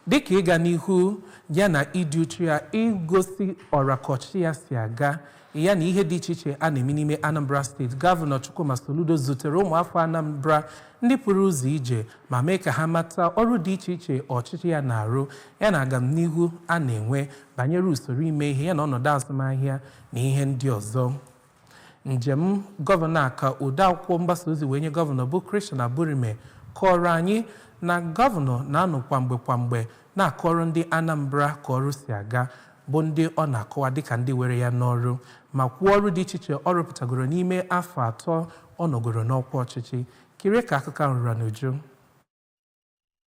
Dịka ịga n'ihu ya na ịdị uchu ya igosi ọra ka ọchịchị ya si aga ya na ihe dị iche iche a na-eme n'ime Anambra Steeti, Gọvanọ Chukwuma Soludo zutere ụmụafọ Anambra ndị pụrụ ụzọ ije ma mee ka ha mata ọrụ dị iche iche ọchịchị ya na-arụ ya na agamnihu a na-enwe banyere usoro ime ihe ya na ọnọdụ azụmahịa na ihe ndị ọzọ. Njem gọvanọ a ka odeakwụkwọ mgbasa ozi wee nye gọvanọ bụ Christian Aburime kọrọ anyị na gọvanọ na-anọ kwa mgbe kwa mgbe na-akọrọ ndị Anambra ka ọrụ si aga, bụ ndị ọ na-akọwa dịka ndị were ya n'ọrụ, ma kwuo ọrụ dị iche iche ọ rụpụtagoro n'ime afọ 3 ọ nọgoro n'ọkwa ọchịchị. Kirie ka akụkọ ahụ rụra n'uju.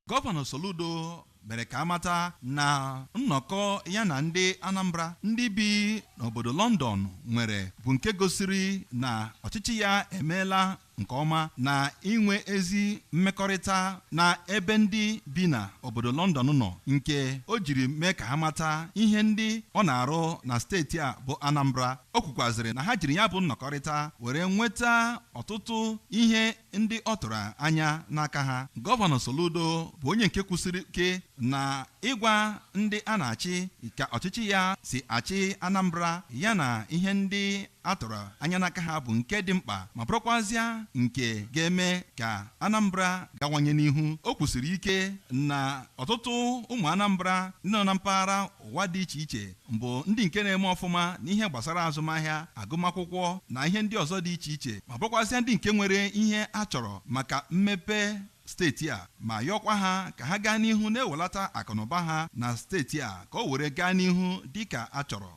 Gọvanọ Soludo mere ka amata na nnọkọ ya na ndị Anambra ndị bi n'obodo London nwere bụ nke gosiri na ọchịchị ya emeela nke ọma na inwe ezi mmekọrịta na ebe ndị bi na obodo London nọ, nke o jiri mee ka ha mata ihe ndị ọ na-arụ na steeti a bụ Anambra. O kwukwazịrị na ha jiri ya bụ nnọkọrịta were nweta ọtụtụ ihe ndị ọ tụrụ anya n'aka ha. Gọvanọ Soludo bụ onye nke kwusiri ike na ịgwa ndị a na-achị ka ọchịchị ya si achị Anambra ya na ihe ndị a tụrụ anya n'aka ha bụ nke dị mkpa ma bụrụkwazịa nke ga-eme ka Anambra gawanye n'ihu. O kwusiri ike na ọtụtụ ụmụ Anambra ndị nọ na mpaghara ụwa dị iche iche bụ ndị nke na-eme ọfụma n'ihe gbasara azụmahịa, agụmakwụkwọ na ihe ndị ọzọ dị iche iche, ma bụrụkwazịa ndị nke nwere ihe a chọrọ maka mmepe steeti a, ma yọkwa ha ka ha gaa n'ihu na-ewelata akụnụba ha na steeti a ka o were gaa n'ihu dịka a chọrọ.